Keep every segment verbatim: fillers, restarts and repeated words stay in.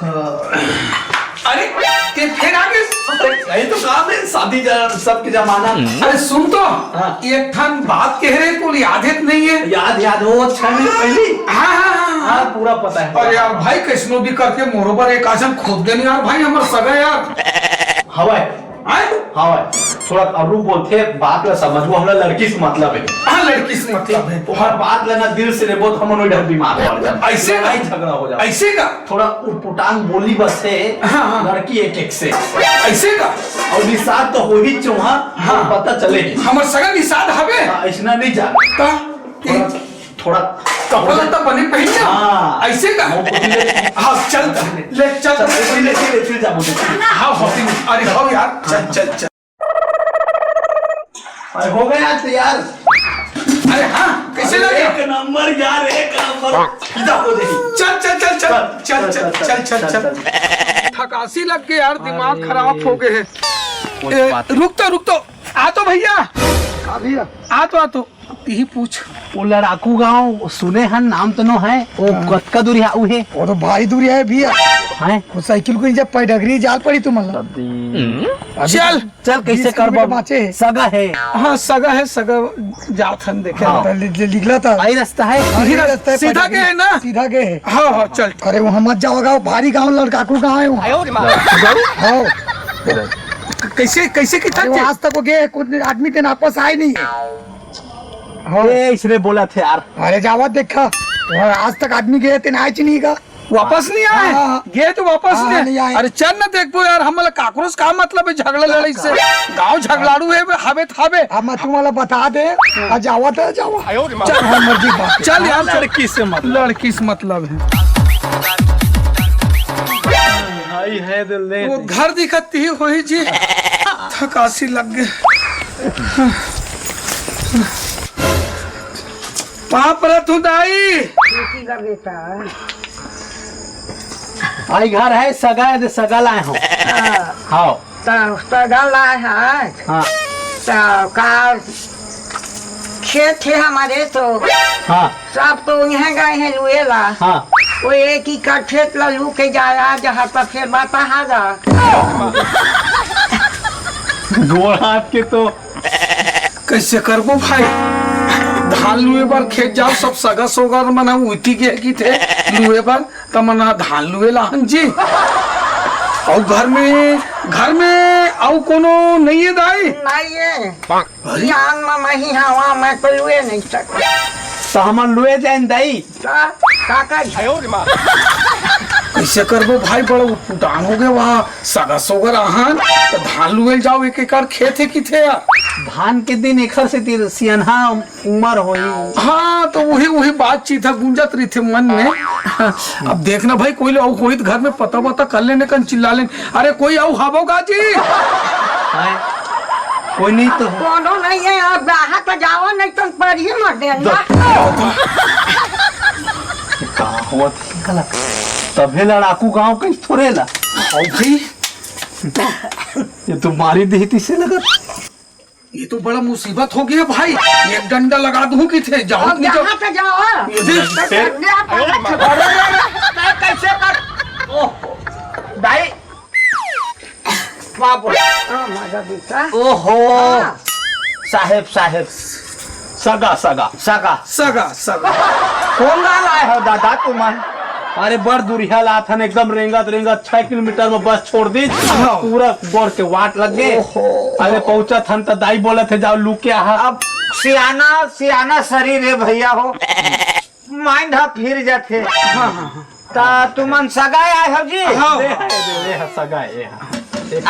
अरे, ते फेर आ गे? यही तो काम है, शादी जा, सबके जमाना। अरे सुन तो, हाँ। एक ठन बात कहे रहे, तोला याद हे कि नहीं हे? याद, याद, वो छह महीने पहली। हाँ, हाँ, हाँ, हाँ। हाँ, पूरा पता है। अरे यार भाई, कइसनो भी करके मोरो बर एक आसन खोज दे न यार भाई, हमर सगा यार। हवय। हैं? हवय। थोड़ा अरू बोलथे, बात ला समझ, वो हमला लड़की से मतलब है। हाँ, लड़की से मतलब है। ओकर बात ला ना दिल से लेबो, तो हमन ओइ ढंग बीमार पड़ जाबो। अइसे का? लड़ाई झगड़ा हो जाबो। अइसे का? थोड़ा उटपुटांग बोली बस है, हाँ, हाँ। लड़की एक एक से। अइसे का? अउ निषाद तो होही चौहा, हाँ। पता चले। हमर सगा निषाद हवे? हाँ, अइसना नहीं जान। का? थोड़ा, थोड़ा कपड़ा लत्ता बने पहिन ले। हाँ। अइसे का? वो कुछ ले। हाँ, चल, ले, चल। चल, ले, ले, ले, ले, चल, जा, बोल। हाँ, हाँ, अरे, हाँ यार, चल, चल, चल। अरे, हो गया तैयार। अरे हाँ, कइसे लगे? एक नंबर यार, एक नंबर। सीधा हो जाएगी। चल, चल, चल, चल, चल, चल, चल, चल, चल। थकासी लग गई यार, दिमाग खराब हो गए है। ए, रुक तो, रुक तो, आ तो भैया। हाँ भैया। आ तो, आ तो, यही पूछ। वो लड़ाकू गांव सुने हन, नाम तो नो है, वो हाँ। कतका दूरिहा उ हे? वो तो भारी दूरिहा है भैया। हैं? वो साइकिल को जब पैडगरी जाल पड़ी तुम मतलब। अभी चल। चल, कइसे बीस किलोमीटर करबो? बाँचे हे। सगा हे। हाँ, सगा हे, सगा जात हन देखे। हाँ। ले, ले, निकला था। यही रस्ता हे। हाँ, यही यही रस्ता। रस्ता है, सीधा पटरी। गए हे ना? सीधा गए हे। हाँ, हाँ, चल। अरे, वहाँ मत जाओगा, वो भारी गाँव लड़काकू गाँव है वहाँ। हाँ। क-, कइसे, कइसे किथे अरे, वो ते? आज तक वो गए, कुछ आदमी तेन वापस आए नहीं। हाँ। ए, इसने बोला थे यार। अरे, जावा देखा, वहाँ आज तक आदमी गए, तेन आए च नहीं का। वापस नहीं आए? हाँ, हाँ। गे तो वापस हाँ, नहीं आए। नहीं आए। अरे चल ना देखबो यार, हमला काकरो से का मतलब है झगड़ा लड़ाई से? गाँव झगड़ाड़ू है, हवे त हवे। अब मैं तुम्हाला बता दे, आ जावा तो जावा। चल, हाँ, मर्जी बात। चल यार, लड़की से मतलब। लड़की से मतलब है। आई है दिल दे। वो घर दिखत ही होही जी। थकासी लग गए। पाँव परत हूँ दाई। बेटी का बेटा। आई घर है, सगा है, सगा लाए हो। हाँ। हाँ। त सगा लाए है। हाँ। त का खेत है हमारे तो। हाँ। सब तो उहें गए हैं लुए ला। हाँ। वो एक एकड़ खेत ला लू के जाया, जहाँ पर फिर बताहा जा। गोड़ हाथ के तो कइसे करबो भाई? धान लुए बर खेत जाओ, सब सगा सोगर मन ह उती गे किथे लुए बर, त मन ह धान लुए लाहन जी। अउ घर में, घर में अउ कोनो नइ हे दाई? नइ हे। अरे? सियान म मही हवा, मैं तो लुए नइ सकत। त हमन लुए जाएन दाई। का, का करी? कइसे करबो भाई, बड़ा उटपुटांग हो गया वहाँ। सगा सोगर आहन, त धान लुए ल जाओ, एक एकड़ खेत हे किथे यार। धान के दिन एखर सेती सियनहा उमर होई। हाँ, त उही, उही बातचीत ह गूंजत रहिथे मन में। अब देखना भाई, कोई अउ कोई घर में पता वता कर लेने कन चिल्ला लेन, "अरे, कोई अउ हवो का जी?" हैं? कोई नहीं तो। कोनो नइ हे, अब बाहर त जाओ, नइ त परी मर देंगा। का होत हे? तभे लड़ाकू गांव के थोरे ला। अउ भाई, ये तो मारी देही तइसे लगत। ये तो बड़ा मुसीबत हो गया भाई, एक डंडा लगा दूं किथे, जाओ अब नहीं जाओ। जहाँ से जाओ। ये देख। तो फिर? करने आप अलग से अरे, अरे, अरे, मैं कैसे कर? ओह, दाई, बाप रे। हाँ, मजा बेटा। ओहो। हाँ। साहेब, साहेब। सगा, सगा, सगा। सगा, सगा। कोन गाँव आए हो दादा तुमन? अरे बड़ दुरिहा लात हन, एकदम रेंगत रेंगत छह किलोमीटर में बस छोड़ दी, हाँ। पूरा गोड़ के वाट लग गए। ओहो। अरे पहुंचत हन त दाई बोलत हे, "जाओ लू के आहा।" अब सियाना, सियाना शरीर हे भैया हो, माइंड ह फिर जाथे। हाँ, हाँ, हाँ। त तुमन सगा आए हो जी? हाँ। दे, दे, दे, सगा, ए, हाँ।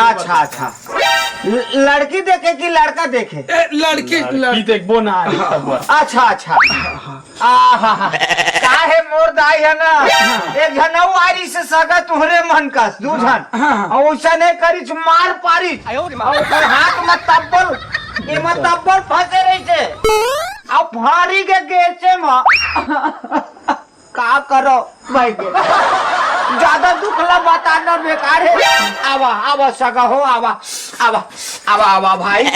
अच्छा, अच्छा। ल-, लड़की देखे कि लड़का देखे? ए, लड़की, लड़की लड़- देखबो ना, हाँ। तब। अच्छा, अच्छा। हाँ, हाँ। आहा, का हे मोर दाई हे ना, एक झन अउ आरी से सगा तुहरे मन कस, दू झन। हाँ, हाँ। अउ ओइसने करिच मार पारिच। अउ ओकर हाथ म तब्बल, एमा तब्बल फंसे रहिसे। अउ फारी के गेचे म का करो भाई के। ज्यादा दुख ला बताना बेकार हे। आवा, आवा सगा हो, आवा, आवा, आवा, आवा भाई।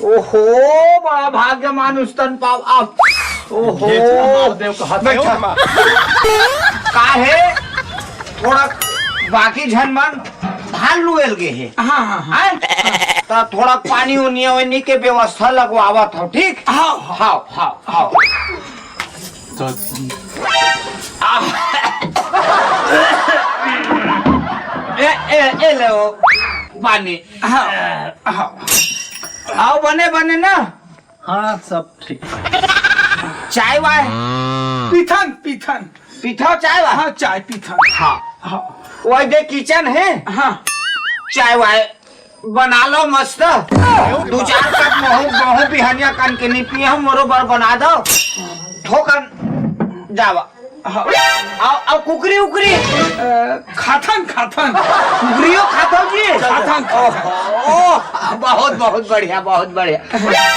ओहो, बड़ा भाग्य मानुष तन पाव। अब, ओहो। गेच ला मार देव कहत बैठा। हूँ। का हे? थोड़ा बाकी झन मन धान लुएल गे हे। हाँ, हाँ, हाँ। हैं? त थोड़ा पानी उनी ओनी के व्यवस्था लगवावत हव, ठीक? हाँ, हाँ। हाँ, हाँ, हाँ। ए, ए, ए ले ओ पानी। हाँ, हाँ। अउ बने बने ना? हाँ, सब ठीक। चाय वाय? पीथन, पीथन। पीथव चाय वाय? हाँ, चाय पीथन। हाँ। हाँ। वही दे किचन हे। हाँ। चाय वाय बना लो मस्त। दू चार कप महू, महू बिहनिया कन के नहीं पिए हम, मोरो बर बना दो। थोकन जावा। हाँ। अउ, अउ कुकरी उकरी? अ, खाथन, खाथन। कुकरियो खाथव जी? खाथन, खाथन। ओहो, बहुत, बहुत बढ़िया, बहुत बढ़िया।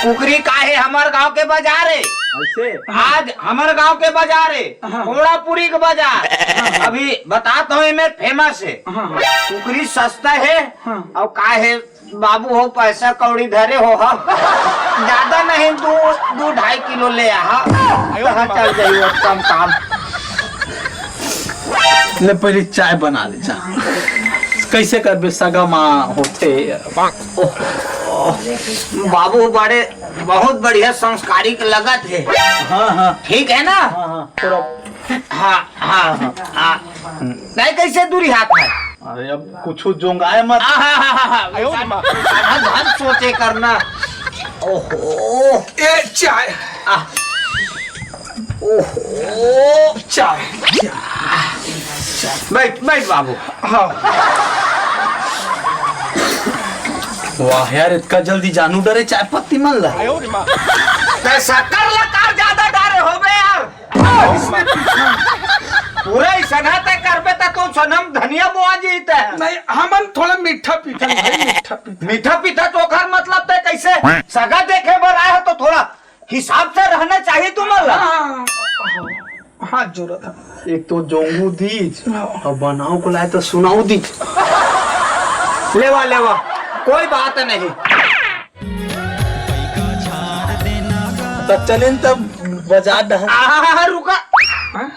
कुकरी का हे, हमर गांव के बाजार हे। ऐसे? आज हमर गांव के बाजार हे, हाँ। कोड़ापुरी के बाजार। हाँ। अभी बतात हंव, एमे famous हे। हाँ, हाँ। कुकरी सस्ता हे, हाँ। अउ का हे, बाबू हो, पैसा कौड़ी धरे हो, हा? ज्यादा नहीं, दू, दू ढाई किलो ले आ, हा? कहाँ चल जाई वो कम काम? ले, पहले चाय बना ले, चाय। कैसे करबे, सगा माँ होथे। ओह, ओह। बाबू बड़े, बहुत बढ़िया संस्कारिक लगत हे। हाँ, हाँ। ठीक है ना? हाँ, हाँ, थोड़ा। हाँ, हाँ, हाँ, हाँ। नहीं, कैसे दूरी हाथ है? अरे, अब कुछ जोंगाए मत। आहा, हा, हा, हा। आधा धन सोचे करना। ओहो। ए, चाय। आ। ओहो। चाय। बैठ, बैठ बाबू। हाँ। वाह यार, इतना जल्दी जानू डरे चाय पत्ती मन ला। तै शक्कर ला कार ज्यादा डारे होबे यार। पूरा ही सना तय करबे त तू सनम धनिया बोआ जी तय। नहीं, हमन थोड़ा मीठा पीथन भाई, मीठा पीथन। मीठा पीथा तो ओखर मतलब तय कैसे? सगा देखे बर आए हो तो थोड़ा हिसाब से रहना चाहिए तुमन ला। हाँ, हाथ जोड़त हन। एक तो जोंगू दीज, हाँ। अब बनाओ को लाए तो सुनाओ दीज। लेवा, लेवा, कोई बात नहीं। त चलिन तब बाजार डहर। आहा, रुका। हाँ?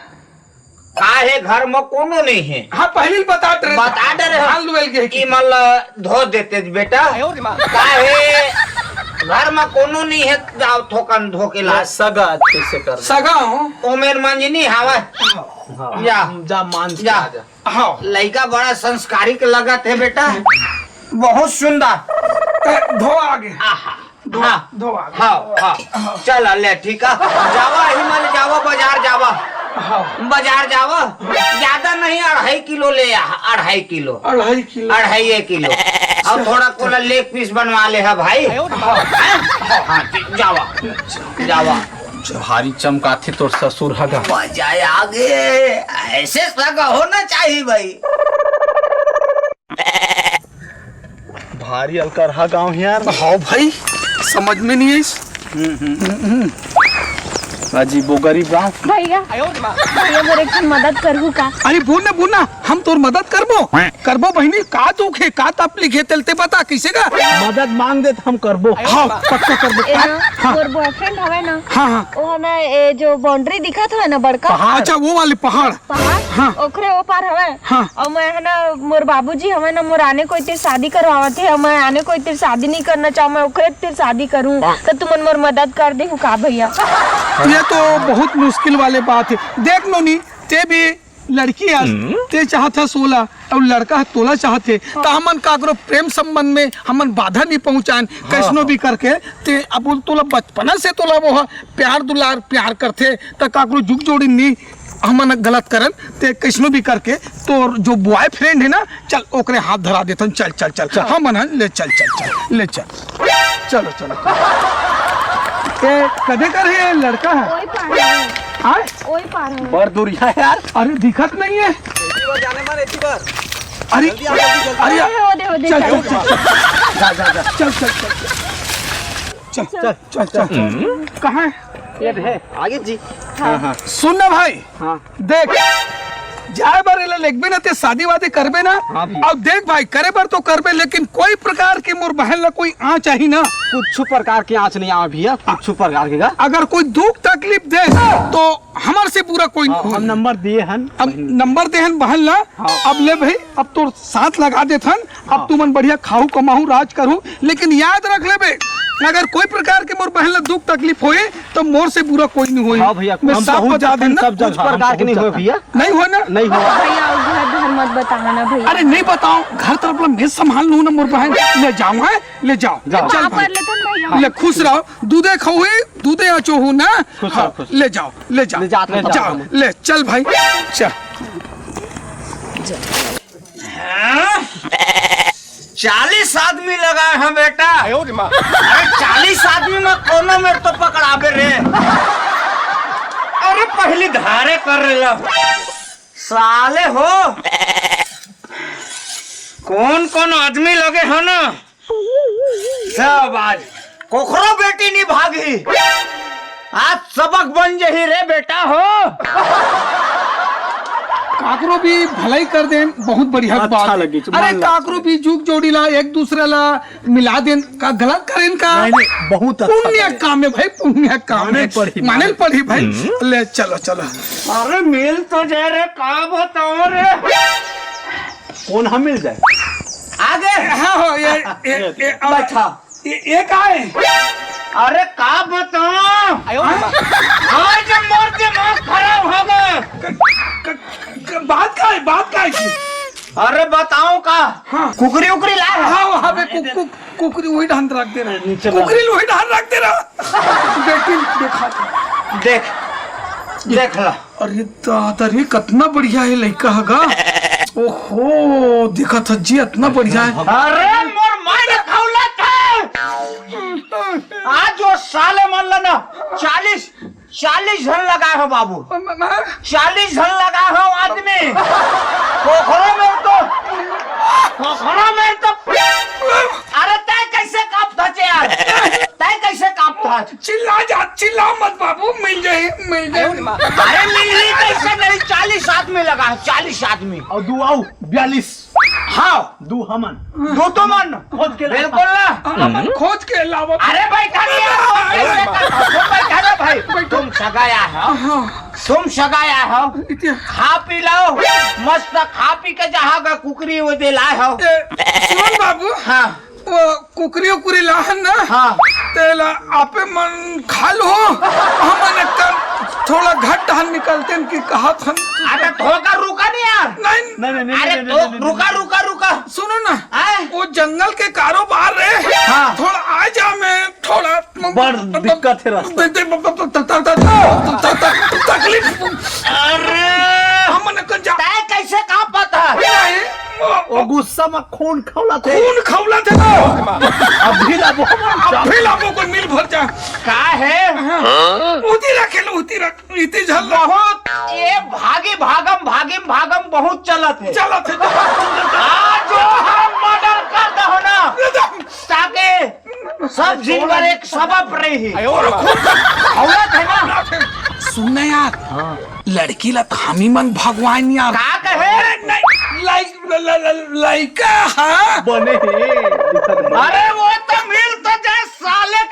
का हे, घर म कोनो नहीं हे? हाँ, पहली बता डरे। बता डरे हो। हाल लुएल गे कि कि मन ल धो देते बेटा। का हे, घर म कोनो नहीं हे, जाओ थोकन धो के ला। सगा आज कैसे कर? सगा हो? ओमेर मंजनी हावय। हाँ। जा। जा, मान जा। जा। हाँ। लइका बड़ा संस्कारिक लगत हे बेटा, बहुत सुंदर। ए, धो आगे। आहा, धो, हाँ। धो आगे। हाँ, हाँ। चल ले, ठीक है। जावा, हिमल जावा, बाजार जावा। हाँ। बाजार जावा। ज्यादा नहीं, अढ़ाई किलो ले आ, अढ़ाई किलो। अढ़ाई किलो। अढ़ाई किलो। और थोड़ा कोला leg piece बनवा ले है भाई। हाँ। हाँ, ठीक, जावा। जावा। भारी चमकाथे तोर ससुर हगा। मजा आ गे। ऐसे सगा होना चाहिए भाई। भारी अलकरहा गांव है यार। हाँ भाई, समझ में नहीं आइस। हम्म, हम्म। हम्म, हम्म। अजीबो गरीब गांव। भैया, भैया, मोर एक ठन मदद करहू का? अरे बोल ना, बोल ना, हम तोर मदद करबो। करबो बहिनी, का दुख हे, का तकलीफ हे, तेल ते बता, कैसे का? मदद मांग दे त हम करबो। हाँ, पक्का करबो। ए ना, हाँ। मोर boyfriend हवे ना, हाँ, हाँ। वो ना, ए जो boundary दिखत हवे ना बड़का, पहाड़। अच्छा, वो वाले पहाड़। पहाड़, हाँ। ओकरे ओ पार हवे। हाँ। अउ मैं है ना, मोर बाबूजी हवे ना, मोर आने कोई तीर शादी करवावत हे, अउ मैं आने कोई तीर शादी नहीं करना चाहूँ, मैं ओकरे तीर शादी करूँ, तो तुमन मोर मदद कर देहू का भैया? ये तो बहुत मुश्किल वाले बात है। देख नोनी, ते भी लड़की हस, हम्म। ते चाहत हस ओला, अउ लड़का ह तोला चाहत हे, त हमन काकरो प्रेम संबंध में हमन बाधा नहीं पहुंचान, हाँ, कैसनो हाँ। भी करके। ते अब तोला बचपना से तोला वो ह प्यार दुलार प्यार करथे, त काकरो जुग जोड़ी नहीं हमन गलत करन। ते कैसनो भी करके तोर जो boyfriend है ना, चल ओकरे हाथ धरा देथन, चल, चल, चल, चल। हमन ह, ले चल, चल, चल, ले चल। चलो, चलो, चलो। ए, कदे कर हे लड़का ह? ओई पार है। हाँ? ओई पार है। बड़ दूरिहा यार। अरे, दिखत नहीं है। एती बार जाने मन, एती बार। अरे, जल्दी आ, जल्दी, जल्दी। अरे, अरे, हो दे, हो दे, चल, चल। चल, चल, चल। जा, जा, जा। चल, चल, चल, चल। चल, चल, चल, चल। हम्म। कहाँ है? ये है, आगे जी। हाँ, हाँ। सुन ना भाई। हाँ। देख, जाए बर एला लेगबे ना, ते शादी वादी करबे ना। हाँ भैया। अब देख भाई, करे बर तो करबे, लेकिन कोई प्रकार के मोर बहन ला कोई आँच आही ना। कुछ प्रकार के आँच नहीं आवे भैया, कुछ प्रकार के का। अगर कोई दुख तकलीफ दे तो हमर से बुरा कोई हाँ, नहीं। हम नंबर दिए हन। अब नंबर दे हन बहन ला। हाँ। अब ले भाई, अब तोर साथ लगा देथन। अब हाँ। तुमन बढ़िया खाहू कमाहू राज करहू, लेकिन याद रख लेबे, अगर कोई प्रकार के मोर बहन ला दुख तकलीफ होए तो मोर से बुरा कोई नहीं होए। हाँ भैया, मैं हम साफ बहुत बता जतन देना। सब जगह, कुछ हम प्रकार के बहुत नहीं होए जतन। भैया। नहीं होए ना? नहीं होए। भैया, अउ घर धर मत बताना ना भैया। अरे नहीं बताओ, घर तरफ ला मैं संभाल लूँ ना मोर बहन। ले जाओ, है? ले जाओ। जाओ। चल माफ भाई। कर लेथन भैया। ले खुश रहो, दूधे खउही, दूधे अचोहू ना। खुश रहो, हाँ, खुश। ले जाओ, ले जाओ। ले जाओ, ले जाओ। जाओ, ले चल भाई, चल। हाँ? चालीस आदमी लगाए हैं बेटा। अरे चालीस आदमी में कोनो मेर तो पकड़ाबे रे। अरे पहली धारे कर ले ला। साले हो, कौन कौन आदमी लगे हो ना, सब आज कोखरो बेटी नहीं भागी। आज सबक बन जही रे बेटा हो। काकरो भी भलाई कर देन, बहुत बढ़िया अच्छा बात है। लगी, अरे मान ला। काकरो भी जुग जोड़ी ला, एक दूसरा ला मिला देन, का गलत करेन का? नहीं, नहीं, बहुत अच्छा पुण्य करेन। काम है भाई, पुण्य काम माने है। पड़ी, माने माने। पड़ी भाई। हम्म। ले चलो, चलो। अरे मिल तो जा रे, का बताओ रे। कौन हम मिल जाए? आगे। हाँ, हाँ, ये, ये, ये, बैठा। ये, ये का है? अरे का बताओ? आयो रे माँ। आज मोर दिमाग खराब हो गए। क-, क-, क-, बात का है? बात का है की? अरे बताओ का? हाँ। कुकरी उकरी ला है? हाँ, वहाँ पे कु-, कु-, कुकरी वही ढान रख दे रहा है। नीचे ला। कुकरी वही ढान रख दे रहा। बेटी देखा था। देख, देख ला। अरे दादा रे, कितना बढ़िया है लइका हगा। ओहो, देखा था जी, इतना बढ़िया है। अरे मोर माय ने खौला था। आज वो साले मन ला ना चालीस, चालीस झन लगा हो बाबू। म-, म-, चालीस झन लगा हो आदमी। कोखरो में तो, कोखरो में तो। अरे तय कैसे कांपत हच यार? तय कैसे कांपत हच? चिल्ला जा, चिल्ला मत बाबू, मिल जाए, मिल जाए। अरे मिलही कैसे नहीं, चालीस आदमी लगा है, चालीस आदमी। अउ दू अउ बयालीस। हाँ। दू हमन। दू तुमन। खोज के ला। बिल्कुल ना। हमन खोज के लावत। अरे बैठा नहीं यार, खोज के लेकर, तुम बैठा ना भाई। बैठो। तुम सगाया हो। हाँ। तुम सगाया हो। इतिया। खा पी लो। मस्त खा पी के जहाँ का कुकरी वो दे लाए हो। ए, सुन बाबू। हाँ। वो कुकरी उकरी लाहन ना, हाँ। तेला आपे मन खा लो, हमन एकदम थोड़ा घट हन निकलते हैं कि कहा थन। अरे थोका रुका नहीं यार। नहीं। नहीं, नहीं, नहीं, अरे नहीं, तो नहीं, नहीं, रुका, नहीं। रुका, रुका। सुनो ना, आए? वो जंगल के कारोबार रे, हाँ। थोड़ा आ जा मैं, थोड़ा बड़ दिक्कत है रास्ता। दे, दे, ब-, ब-, त-, त-, त-, त-, त-, त-, तकलीफ। अरे! हमन कन जा। तै कैसे कांपत है? नहीं। ओ गुस्सा में खून खौलत है। खून खौलत है तो। अभी लाबो। अभी लाबो कोई मिल भर जा। का है? हाँ। उती रखे लो, उती रख, इती झल। बहुत ये भागी भागम, भागिम भागम बहुत चलत है। चलत है। आज जो हम मर्डर कर दो ना, एकदम। ताकि सब जिन बर एक सबब रही। अरे खून खौलत है ना। सुन ना यार, हाँ। लड़की ला तो हम ही मन भगवान यार। का कहे? नहीं, लाइक, ल-, ल-, ल-, लइका, हाँ। बने हे। अरे वो तो मिल तो जाए साले।